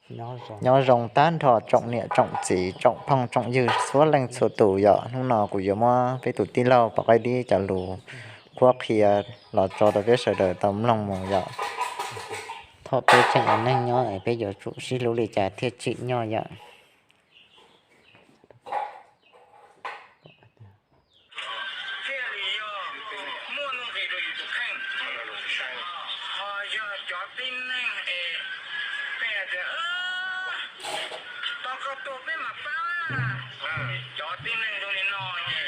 Nyob zoo tag nrho tsoom niam tsoom txiv tsoom phooj tsoom ywg txhua leej txhua tus yom. Hnub no kuv yuav muab peb tus tij laug Pov Qaib Dib cov lus qhuab qhia los tso rau peb sawv daws tau mloog mus yom. Thaum peb tseem ua neej nyob es peb yuav tsum sib hlub li cas thiaj tsim nyog yom. Thiaj li yog muaj nuj nqis rau yus tus kheej. Ho yog cov tib neeg es pheej hais tias, tau koj tuag peb mam pab. Cov tib neeg zoo li no ces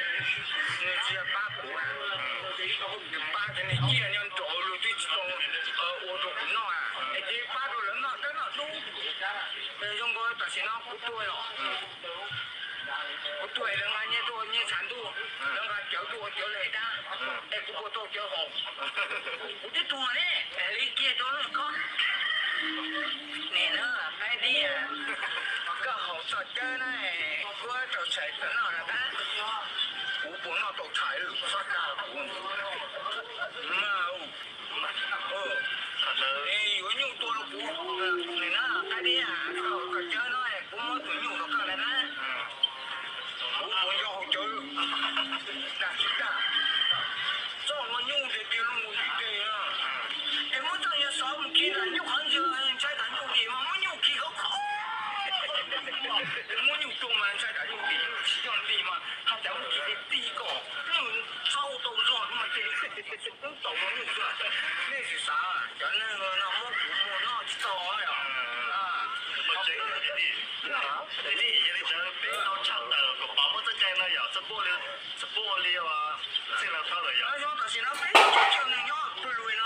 nws tsis yog pab kuv, nws pab cov niag ciaj nyob nraud luag twb tsis tau ua rau kuv noj es cia li pab rau lawv noj dawb noj dub. Zoo nkaus tam sim no kuv tuag los, kuv tuag es lawv nqa nyiaj tuaj ua nyiaj tshav ntuj, lawv nqa cawv tuaj ua cawv hle dab, es kuv puas tau cawv haus? Kuv twb tuag ne, li kiag rau lawv ko. Nim no Qaib Dib, koj haus txoj cawv na, kuv tau tshais tau noj no dab, kuv puas noj tau tshais, txhob dag kuv. Yuav nyuj tua rau kuv, nim no Qaib Dib, koj haus txoj cawv no kuv muab tus nyuj rau koj na dab. Kuv puas nco haus cawv? Dag tsis dag. Txoj ua nyuj tiag tiag los mus lim tes no, es muab txoj nyuag xov mus khi nram nyuj qhov ntxwg, ntshai tom nyuj dim mas muab nyuj khi khov kho. Muab nyuj tua mas ntshai tom nyuj dim, tsis yog dim mas haj tas muab khi ti ti kom nyuj txhob tau zog mas ces tau ua nyuj xwb. Nej tsis xav, cov neeg no muab kuv muag noj tsis tau yom. Ua tsev, yog li ntawd peb tau tshaj tawm kom Pov muab txoj cai no yom, txawj puab ua li, txawj puab ua li ua txheej laug thaub lawm yom. Yog tam sim no peb tau coj neeg nyob pw lug no,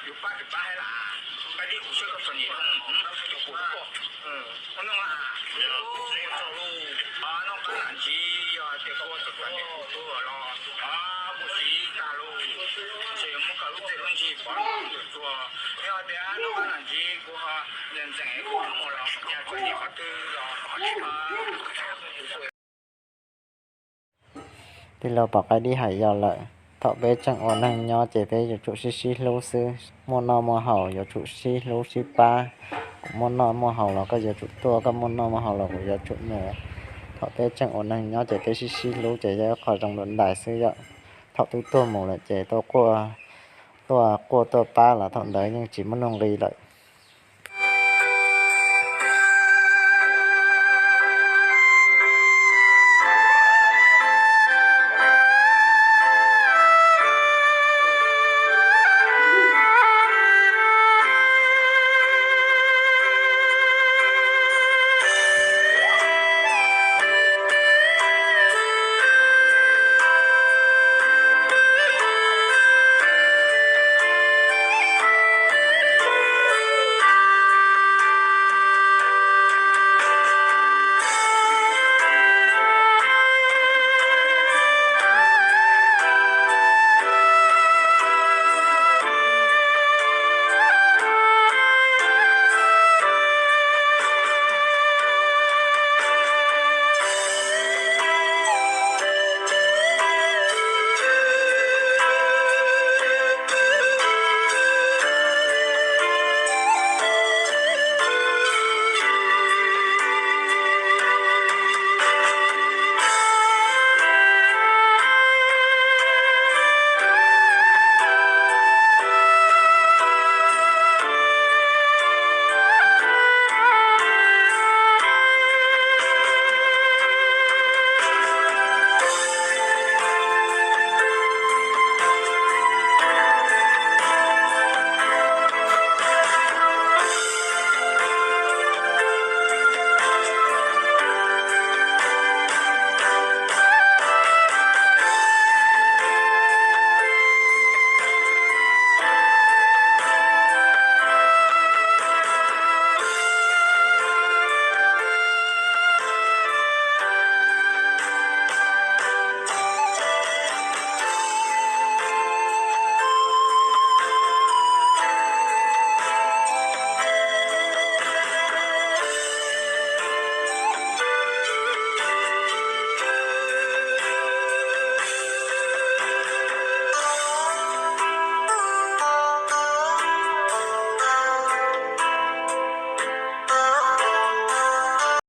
yus pab tsis pab hais las, pab tib kuv saib koj txom nyem, cov kuv koj. Noj qab nam ntsis, yog tias koj ua txom txom nyem kuv tuag los kuv siv tag lauj, ntshe yuav muab koj lub txiaj lub ntsig pov ntawm tsuag. Yog tias noj qab nam ntsis kuv ho ntxeem ntxeem kuv muag los cas txom nyem qhov twg los ho tsis pab. Tij laug Pov Qaib Dib hais yog lawm, thaum peb tseem ua neeg nyob ces peb yuav tsum sib sib hlub xwb, muaj noj muaj haus yuav tsum sib hlub sib pab. Kuv muaj noj muaj haus los koj yuav tsum tuaj, koj muaj noj muaj haus los kuv yuav tsum mus. Thaum peb tseem ua neeg nyob ces peb sib sib hlub ces yog ib qho zoo dua ntais xwb yom. Thaum twb tuag mus lawm ces tuaj quaj, tuaj quaj tuaj pab los thaum ntawd yeej tsis muaj nuj nqis lawm.